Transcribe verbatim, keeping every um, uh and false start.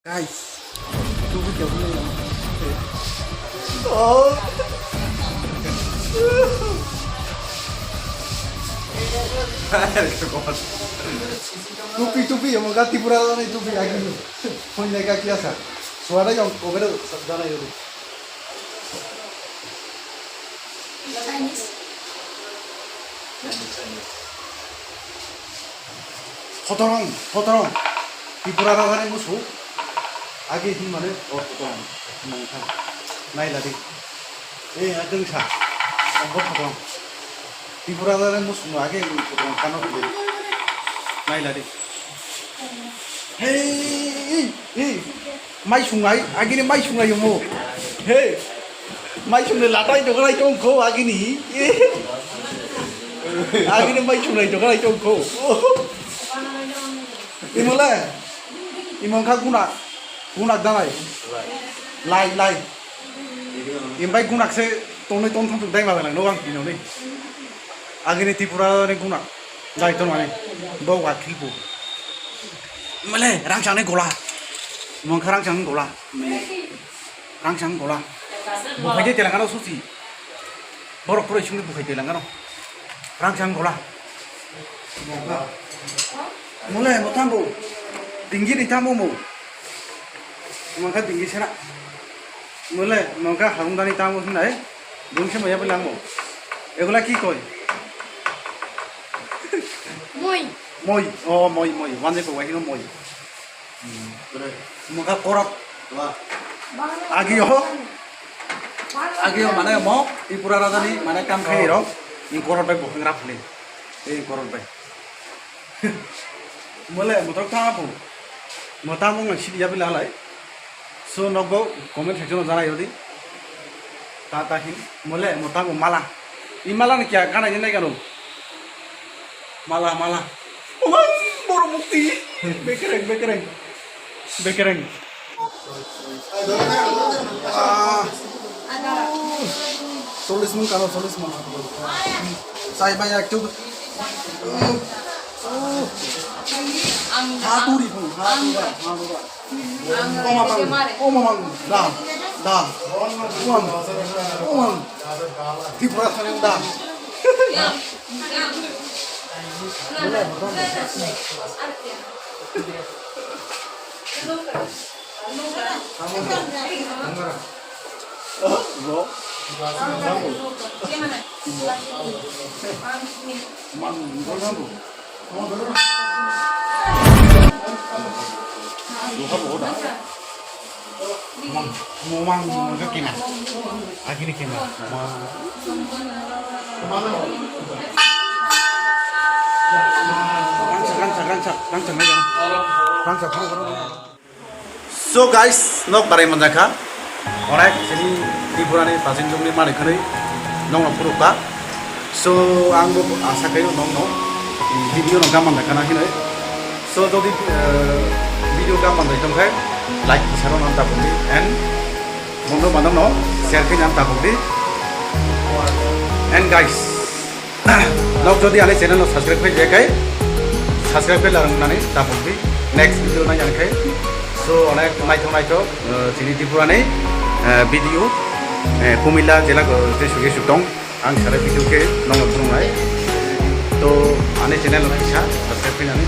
Guys, tupi kya bole? Oh. Tupi, tupi, yang mau ganti pura ni tupi lagi ni. Punya kaki asal. Suara yang over sana itu. Chinese. Photorong, photorong. Tripura rajani musu. Agi hin mane o photorong. Mungkha. Nailadi. Eh, adung sa. Ang photorong. Tripura rajani musu no agi photorong kano. Nailadi. Hey, hey, hey. Mai sungai, agini mai sungai omo. He. Mai sungnai latai doganai tongkho agini. Agini mai sungnai doganai tongkho. Imole. Imong kha guna. Guna danai. Lai, lai. Imbai guna se tongnai tongtham dai ma nang no ang pinoni. Agini Tripura ni guna. Jai ton mani. Bo wa khilpu. Male, rang chang ni gola. Mong kha rang chang ni gola. Rang chang gola. Bukhai de Telangana susi. Borok pura isungni bukhai Telangana. Rang chang gola. Mole, mo tambo. Dingi ni tambo mo. Mong kha dingi sena. Mole, mong kha harung dani tambo sinai. Bung se maya bilang mo. Egola ki koi? Moi. Moi. Oh, moi, moi. Wanje ko wahino moi. Maka korot. Agio. Agio mane mo Tripura rajani mane kam khai rok. Ing korot bai bukhang rap ni. Ing korot bai. Mole motor ta bu. Mota mong sidi ya bilai. So nokbo comment section o janai odi. Ta ta hin. Mole mota mo mala. I mala ni kya kana ni nai kanu. Mala, mala. Umang, borok mukti. Bekereng, bekereng. Bekereng. Ah. Solis mun kano, solis mun. Sai bai ak tu. Ha tu ri pun, ha tu ba, ha tu ba. Omamang, omamang, da, da, omang, omang, Tripura thani da. Mumang ke kena. Agini kena. Rangsa, rangsa, rangsa, rangsa, rangsa, rangsa. So guys, nok barai manjakha. Onek sini Tripura ni pachin jongni mani khani nokno phurukha. So ang bo asa khaio nokno video no gaman da khana hinoi. So jodi video gaman da tongkhe like kisaro nan ta bumdi and bondo bandam no share khe nan ta bumdi. And guys, nok jodi ani channel no subscribe khai je kai, subscribe khai larang nani ta bumdi. Next video nai ani khai. So onek naithok naithok chini Tripura ni video Kumila jela je sugi sutong. Ang sare video khe nokno phunuknai. To ani channel no kisa subscribe khainani.